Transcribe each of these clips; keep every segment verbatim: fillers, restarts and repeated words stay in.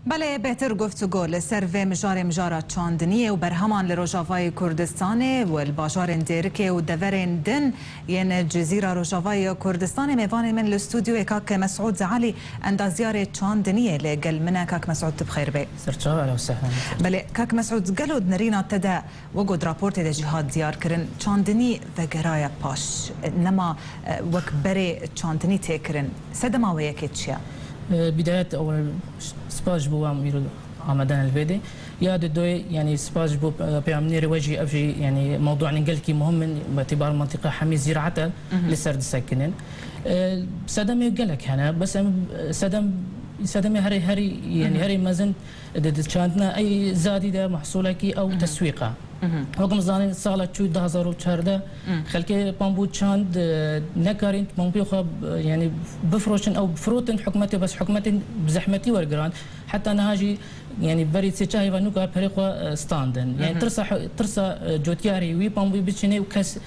Belê, bêhtir guftûgo li ser vê mijarê, mijara çandiniyê û berheman li Rojavayê Kurdistanê û li bajarên Dêrikê û deverên din yên Cizîra Rojavayê ya Kurdistanê. Mêvanên min li stûdyoyê kak Mesûd Elî, endazyarê çandiniyê li gel min e. Kak Mesûd, tu bi xêr bê. Serçava, ehlen we sehlen. Belê, kak Mesûd, gelo di nerîna te de, wek ku di raportê de jî hat diyar kirin, çandinî vegeraye paş, nema, e, wek berê çandinî tê kirin. Sedema wê yekê çi ye? E, bidayet ewel spas ji bo wan îro amadan el vê de. Ya di doyê, yanî spas ji bo, e, peyamnêrê we jî, ev jî, yanî mewdûanên gelkî muhim in, bi îtîbar mentiqa hemî zîraet e, li ser disekinin. E, sedemê gelek hene, bes em, e, sedem, sedemê herî, herî, yanî herî mezin di, di çandina ey zadî de mehsulekî ew teswîq e. Wek em zanin, sala çû du hazar û çardeh, xelkê pambû çand, e, nekarîn pambûyê xwe, e, yanî bifiroşin, ew firotin hikûmetê, bes hikûmetên bi zehmetî wergiran. Heta niha jî, yanî berî sê çar heyva nûka perê xwe, e, standin. Yanî tirsa, tirsa, e, cotyarê wî pambûyê biçinê û kes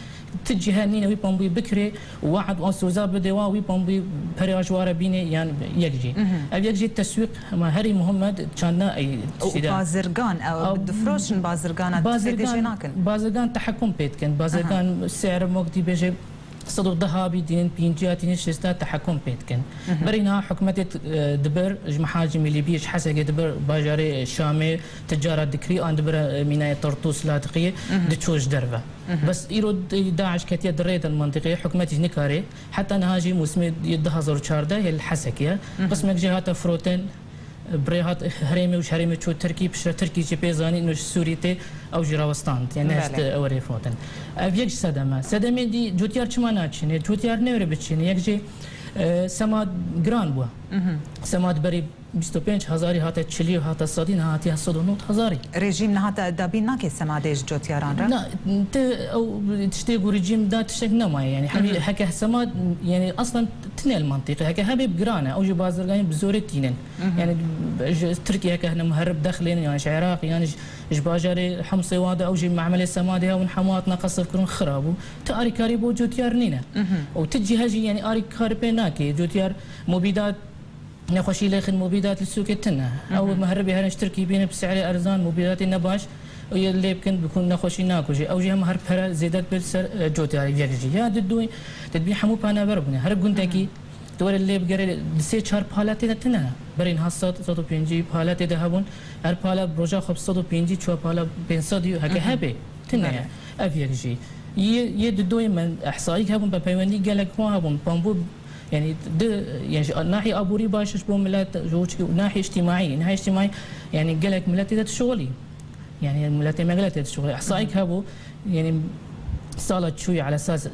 ti cîhe nîne wî pambûyê bikirê û wehd û soza bidê wan, wî pambûyê perê ji wan re bînê yan yek jî. Ev yek jî teswîq, hema herî muhim e, çandina ey tiştî de. Û bazirgan, ew difroşin bazirgana, tiştekê jê nakin. Bazirgan tehekum pê dikin. Bazirgan se'r mok dî bêje sed û deh abî dînin, pêncî ya tînin, şêst ya tehekum pê dikin. Berî niha hikûmetê, e, dibir, ji Mehacî Milîbî, ji Hesekê dibir, bajarê Şamê ticara dikirî, an dibire, e, mînayê Tertûs, Ladiqiyê, diçû ji derve. Bes îro d-, DAIŞ ketiye di rê de li mentiqê, hikûmetî jî nikarê. Heta niha jî mûsimê yê du hazar û çardeh yê li Hesekê ye. Qismek jê hate firotin, bi rê hat herêmê û ji herêmê çû Tirkî, piştre Tirkî jî pê zanî, ino ji Sûrî tê, ew jî rawestand. Yanî nehişt ew rê firotin. Ev yek ji sedem e. Sedemê dî cotyar çima naçînê? Cotyar newre biçînê. Yek jî, e, sema giran bû. Sema di berî bîst û pênc hezarî hate çilî, hate sedî, niha hatiye sed û nod hezarî. Rejîm niha te dabîn nake semadê ji cotyaran re? Na, ti ew tiştê ku rejîm da tiştek nemaye, yanî hemî heke sema, yanî aslen tine li mentiqê, heke hebe bi giran e, ew jî bazirganî bi zorê tînin. Yanî ji Tirkiye heke hene muherib dexlên, yan ji Iraq, yan ji, ji bajarê Himsê wa de, ew jî me'melê semadê hewin hemû hatine qesf kirin, xira bû. Ti arîkarî bo cotyar nîne. Û ti cîhe jî, yanî arîkarî pê nake. Cotyar mubîdat, nexweşî lêxin mubîdat li sûkê tune. Ew muheribê herin ji Tirkî bînin bi se'rê erzan, mubîdatê ne baş, û yê lê bikin, bikun nexweşî nakujê. Ew jî hema her pere zêde dibe li ser, e, cotyarê yek jî. Ya di dû, te dibî hemû penaber bûne. Her gundekî tu were lê bigere, di sê çar pala tê de tune. Berê niha sed, sed û pêncî pala tê de hebûn. Her pala bi roja xwe bi sed û pêncî, çuwa pala pênc sed û heke hebe tune ye. Ev yek jî. Yê, yê di doyê me ihsayîk hebûn, bi peywendî gelek wan hebûn. Bambû Yanî di, yanî ji nahî aborî baş ji bo milet, ji bo çi nahî îctîmaî, nahî îctîmaî, yanî gelek miletê de dişuxulî. Yanî miletê me gelek tê dişuxulî. Ihsayîk hebû, yanî sala çûyî ala esas, e,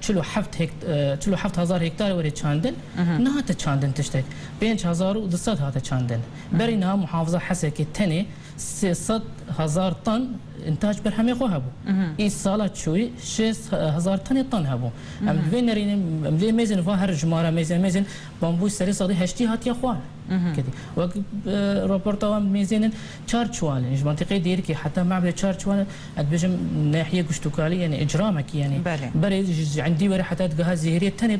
çil û heft hekt-, e, çil û heft hezar hektar were çandin, nehate çandin tiştek. Pênc hezar û du sed hate çandin. Berî niha muhafiza Hesekê tenê sê sed hezar ton întac berhemê xwe hebû. Î sala çûyî şêst hezar tenê ton hebû. Em li vê nerînê, em lê mêzin va her jimara mêzin, mêzin bambû serê sedî heştî hatiye xwar. Kedî. Wek, e, raporta wan mêzênin çar çiwalin. Ji mentiqê Dêrikê heta Mebê çar çiwalin, ez dibêjim nahiyê Guştûkalî, yanî icramekî, yanî Belê. Berê ji, ji endî were heta digeha Zêhirê tenê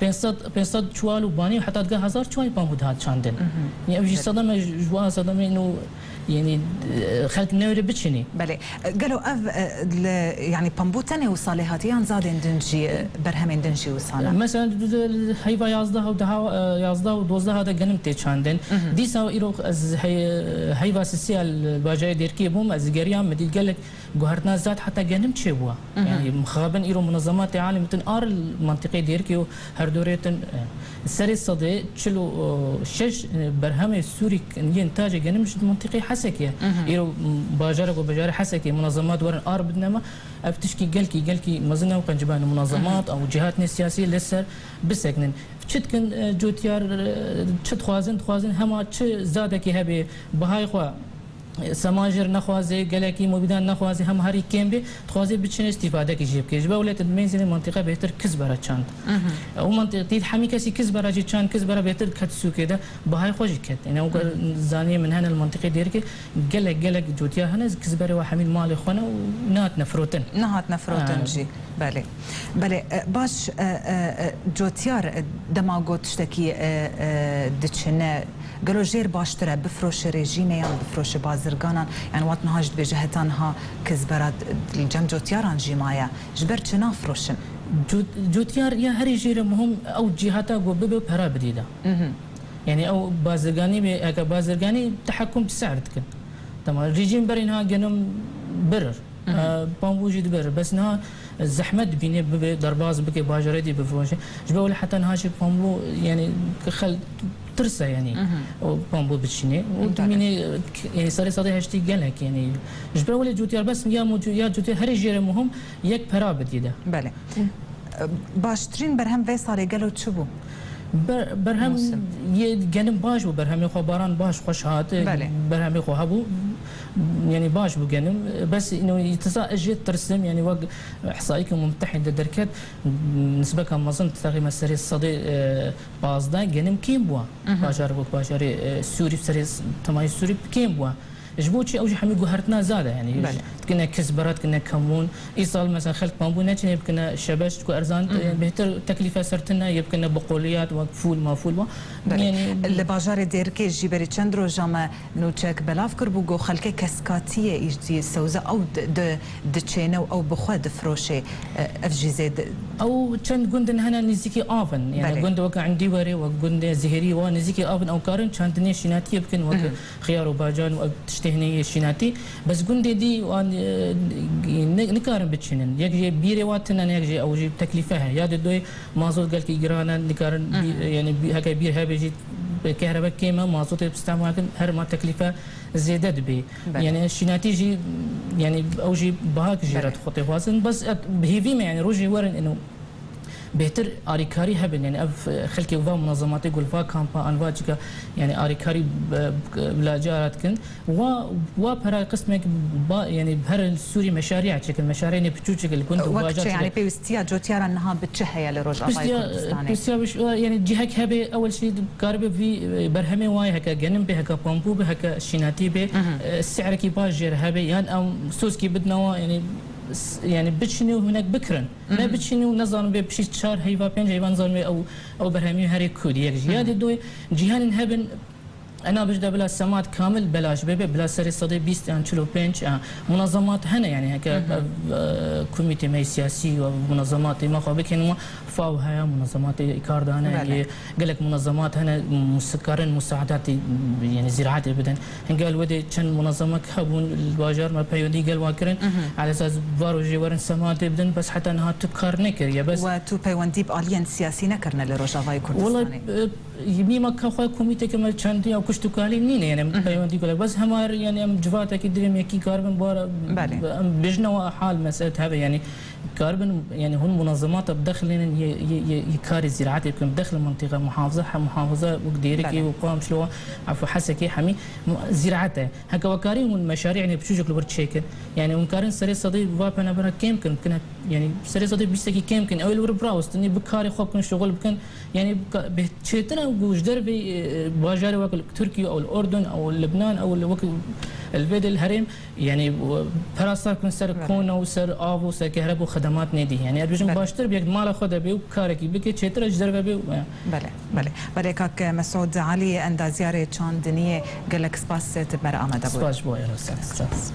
pênc sed, pênc sed çuwal û banî heta digeha hezar çuwal bambû dihat çandin. Yanî ev jî sedeme ji, ji wan sedemên û, yanî, e, xelk newre biçinî. Belê. Gelo ev, e, li, yanî pambû tenê wisa lê hatiye yan zadên din jî, e, berhemên din jî wisa ne? Mesela di, di, di heyva yazdeh û deha, e, yazdeh û dozdeh de genim tê çandin. Dîsa îro ez hey-, heyva sisiya li bajarê Dêrikê bûm, ez geriyam, min dît gelek guhertina zat heta genim çêbûwa. Yanî mixabin îro munezematê alî min tin ar li mentiqê Dêrikê û her dorê tin, e, serê sedê çil û şeş, e, berhemê Sûrî yên tacê genim ji mentiqê Hesekê ye. Îro, m, bajara ku bajarê Hesekê munezemat werin ar bidine me, ev tişkî gelkî, gelkî mezin e û qencî bane munezemat ew cîhatnê siyasî li ser bisekinin. Çi dikin, e, cotyar, e, çi dixwazin, dixwazin hema çi zadekê hebe, bihayê xwe Sema jêr nexwaze, gelekî mobîdan nexwaze, hem herî kêm bê, dixwaze biçine îstîfadekî jê bike. Ji ber wê lê te dimeyzîne mantîqe bêhtir kizbera çand. Ew mantîqe tî hemî kesî kizbera jî çand, kizbera bêhtir ket sûkê de, bahayê xwe jî ket. Yanî ew zaniyê min hene li mantîqê Dêrikê gelek, gelek cotiyar hene, kizberê wa hemî li malê xwe ne û nehatine firotin. Nehatine firotin Ha. jî. Belê. Belê, e, baş, e, e, e, cotiyar, e, dema got tiştekî, e, e, diçine, gelo jêr baştir e, bifroşe rejîmê yan bifroşe bazirganan? Yani wat niha jî dibêje heta niha kizbera, e, li cem cotiyaran jî maye. Ji ber çi nafroşin? Cot-, cotiyar ya herî jêre muhim ew cîhata ku bibe pera bidî de. Mhm. Yani ew bazirganî bê, heke bazirganî tehekum bi se'r dikin. Tamam, rejîm berî niha genim birir. Mhm. E, bambû jî dibirir. Bes niha zehmet dibîne bibe derbaz bike, bajarê dî bifroşe. Ji ber wê heta niha jî bambû, yani, xel tirse, yani, Mhm. o bambû biçîne. Û Tabii. dimîne, yani, serê sedê heştî gelek, yani. Ji ber wê cotiyar bes ya mucu-, ya cotiyar herî jêre muhim yek pera bidî de. Belê. E, baştirîn berhem vê salê gelo çi bû? Ber-, berhem Mûsim. yê genim baş bû, berhemê xwe baran baş, xweş hat, Belê. berhemê xwe hebû, yani baş bû genim. Bes ino îtiza ez jê tirsim, yani wek ihsayî ke Mumtehîn de derket, nisbeka mezin teqrîben serê sedê, e, pazdeh genim kêm bû. Mhm. Bajar wek bajarê, e, Sûrî, serê s-, temayê Sûrî kêm bû. Ji bo çi ew jî hemî guhertina zad e, yani, Belê. dikine kizbera, dikine kemûn. Îsal mesela xelk bambû neçine bikine şebeş, ku erzan, Mhm. bêhtir teklîfe ser tune, yê bikine bi qoliyat, wek fûl, mafûl wa. Belê. Yani Li bajarê Dêrikê jî berî çend roja me nûçek belav kiribû, got xelkê keskatiyê îştî sewze ew di, di, diçêne û ew bi xwe difroşê. E, ev jî zêde Ew çend gundin hene nêzîkî av in. Yani Belê. gund wek Endîwerê, wek gundê Zihêrî wa nêzîkî av in, ew karin çandinê şînatiyê bikin, wek Mhm. xiyar û bacan û ev tiştê hinê yê şînatî. Bes gundê dî wan, e, ne-, nikarin biçînin. Yek jê bîrê wa tune ne, yek jê ew jî teklîfe heye. Ya di doyê mazot gelkî giran e, nikarin bî-, Mhm. yani bî-, heke bîr hebe jî kehrebe kêm e, mazotê bi îstîmal kin, her ma teklîfe zêde dibê. Belê. Yani şînatî jî, yani ew jî bahak jê re Belê. dixwe tê xwazin. Bes et, bi hêvî me, yani rojê werin ino bêhtir arîkarî hebin, yani ev, e, xelkê va munazematê ku li va kampa an va cika, yani arîkarî, e, bila cara dikin. Wa, wa pera qismek ba, yani her Sûrî meşarîya çekin, meşarîyê piçûçik li gund û Wek bajar çi, çekin. yani pêwîstiya cotiyaran niha bi çi heye li Rojavayê Pêwîstiya, Kurdistanê? pêwîstiya bi şu, yani cihek hebe, ewel şey karibe vî, e, berhemê wayê heke genim bê, heke bambû bê, heke şînatî bê, Mhm. e, sihrekî baş jê re hebe, yan em soskî bidine wa, yani s-, yani biçine û hinek bikirin. Ne biçînî û nezanim bê pişî çar heyva, pênc heyva, nezanim bê ew, ew berhemî herê kûdî yek jî. Ya dê doyê cîhanên hebin, ena bijde bila semat kamil belaş bê, bê bila serê sedê bîst yan çil û pênc, e, munazemat hene, yani heke ev, e, komîtê me siyasî û munazematê me xwe bikên, wa faw heye, munazematê kardane, Belê. yê gelek munazemat hene, mus-, karin musaedatê, yani ziraetê bidin. Hingel wê de çend munazemek hebûn, li bajar me peywendî gel wa kirin. Mhm. Alesas var û jê werin sematê bidin, bes heta niha tu kar nekiriye. Bes We tu peywendî bi aliyên siyasî nekirine li Rojavayê Wela, Kurdistanê? e, mîma ka xwe komîteke me çendî ya kuşt û kalî nîne, yani Mhm. peywendî gulek. Bes hema yani em civatekî divê em yekî karibin bara Belê. em bêjine wa hal meselet hebe, yani karibin, yani hûn munazemata bidexilînin yê, yê, yê, yê karê ziraetê bikin, bidexilin mintîqa muhafaza, he muhafaza wek Dêrikê Belê. û Qamşlo, Efo Hesekê hemî mu-, ziraet e. Heke we karî hûn meşarî, yani piçûcik li wir çêkin. Yani hûn karin serê sedê va penebera kêm kin, bikine, yani serê sedê bîstekî kêm kin. Ew li wir birawestin, bi karê xwe bikin, şixul bikin. Yani ka-, bê-, çêtir e ku ji dervê, e, bajarê wek li Tirkiye, ew li Urdun, ew li Libnan, ew li wek li vê de li herêm, yani, e, pera sar kin ser Belê. kona û ser av û ser kehreb û xedemat nedî. Yani, ez dibêjim Belê. baştir bê yek mala xwe de bê û karekî bike, çêtir e ji derve bê û, e. Belê, belê. Belê, kak Mesûd Elî, endazyarê çandiniyê, gelek spas te bi me re amade bû. Spas ji bo, Eros. Spas.